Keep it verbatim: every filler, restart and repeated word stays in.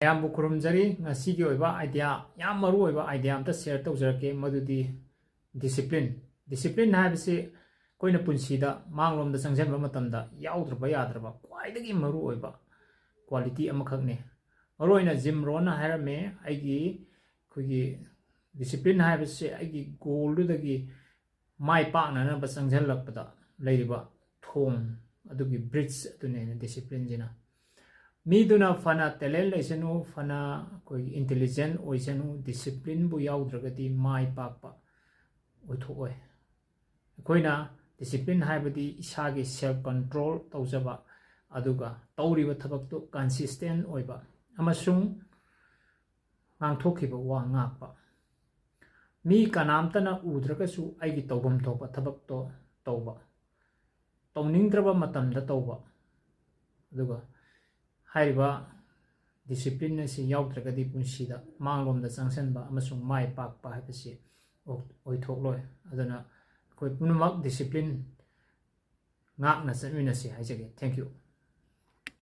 ꯃꯌꯥꯝꯕꯨ ꯈꯨꯔꯨꯝꯖꯔꯤ꯫ ꯉꯁꯤꯒꯤ ꯑꯣꯏꯕ idea, ꯌꯥꯝ ꯃꯔꯨ ꯑꯣꯏꯕ idea ꯑꯝꯇ share ꯇꯧꯖꯔꯛꯀꯦ, ꯃꯗꯨꯗꯤ discipline꯫ Discipline ꯍꯥꯏꯕꯁꯤ ꯑꯩꯈꯣꯏꯅ ꯄꯨꯟꯁꯤꯗ ꯃꯥꯡꯂꯣꯝꯗ ꯆꯪꯁꯤꯟꯕ ꯃꯇꯝꯗ ꯌꯥꯎꯗ꯭ꯔꯕ ꯌꯥꯗ꯭ꯔꯕ ꯈ꯭ꯋꯥꯏꯗꯒꯤ ꯃꯔꯨ ꯑꯣꯏꯕ quality ꯑꯃꯈꯛꯅꯤ꯫ ꯃꯔꯨꯑꯣꯏꯅ ꯖꯤꯝ ꯔꯣꯟꯅ ꯍꯥꯏꯔꯝꯃꯦ, ꯑꯩꯒꯤ, ꯑꯩꯈꯣꯏꯒꯤ discipline ꯍꯥꯏꯕꯁꯦ ꯑꯩꯒꯤ goalꯗꯨꯗꯒꯤ ꯃꯥꯏ ꯄꯥꯛꯅꯅꯕ ꯆꯪꯁꯤꯜꯂꯛꯄꯗ ꯂꯩꯔꯤꯕ ꯊꯣꯡ ꯑꯗꯨꯒꯤ bridge ꯑꯗꯨꯅꯦꯅ disciplineꯁꯤꯅ꯫ ꯃꯤꯗꯨꯅ ꯐꯅ talent ꯂꯩꯁꯅꯨ, ꯐꯅ ꯑꯩꯈꯣꯏꯒꯤ intelligent ꯑꯣꯏꯁꯅꯨ, disciplineꯕꯨ ꯌꯥꯎꯗ꯭ꯔꯒꯗꯤ ꯃꯥꯏ ꯄꯥꯛꯄ ꯑꯣꯏꯊꯣꯛꯑꯣꯏ꯫ ꯑꯩꯈꯣꯏꯅ discipline ꯍꯥꯏꯕꯗꯤ ꯏꯁꯥꯒꯤ self control ꯇꯧꯖꯕ, ꯑꯗꯨꯒ ꯇꯧꯔꯤꯕ ꯊꯕꯛꯇꯨ consistent ꯑꯣꯏꯕ ꯑꯃꯁꯨꯡ ꯉꯥꯡꯊꯣꯛꯈꯤꯕ ꯋꯥ ꯉꯥꯛꯄ꯫ ꯃꯤ ꯀꯅꯥꯝꯇꯅ ꯎꯗ꯭ꯔꯒꯁꯨ ꯑꯩꯒꯤ ꯇꯧꯐꯝ ꯊꯣꯛꯄ ꯊꯕꯛꯇꯣ ꯇꯧꯕ, ꯇꯧꯅꯤꯡꯗ꯭ꯔꯕ ꯃꯇꯝꯗ ꯇꯧꯕ꯫ ꯑꯗꯨꯒ ꯍꯥꯏꯔꯤꯕ discipline ꯑꯁꯤ ꯌꯥꯎꯗ꯭ꯔꯒꯗꯤ ꯄꯨꯟꯁꯤꯗ ꯃꯥꯡꯂꯣꯝꯗ ꯆꯪꯁꯤꯟꯕ ꯑꯃꯁꯨꯡ ꯃꯥꯏ ꯄꯥꯛꯄ ꯍꯥꯏꯕꯁꯤ ꯑꯣꯏꯊꯣꯛꯂꯣꯏ꯫ ꯑꯗꯨꯅ ꯑꯩꯈꯣꯏ ꯄꯨꯝꯅꯃꯛ discipline ꯉꯥꯛꯅ ꯆꯠꯃꯤꯟꯅꯁꯤ ꯍꯥꯏꯖꯒꯦ꯫ Thank you꯫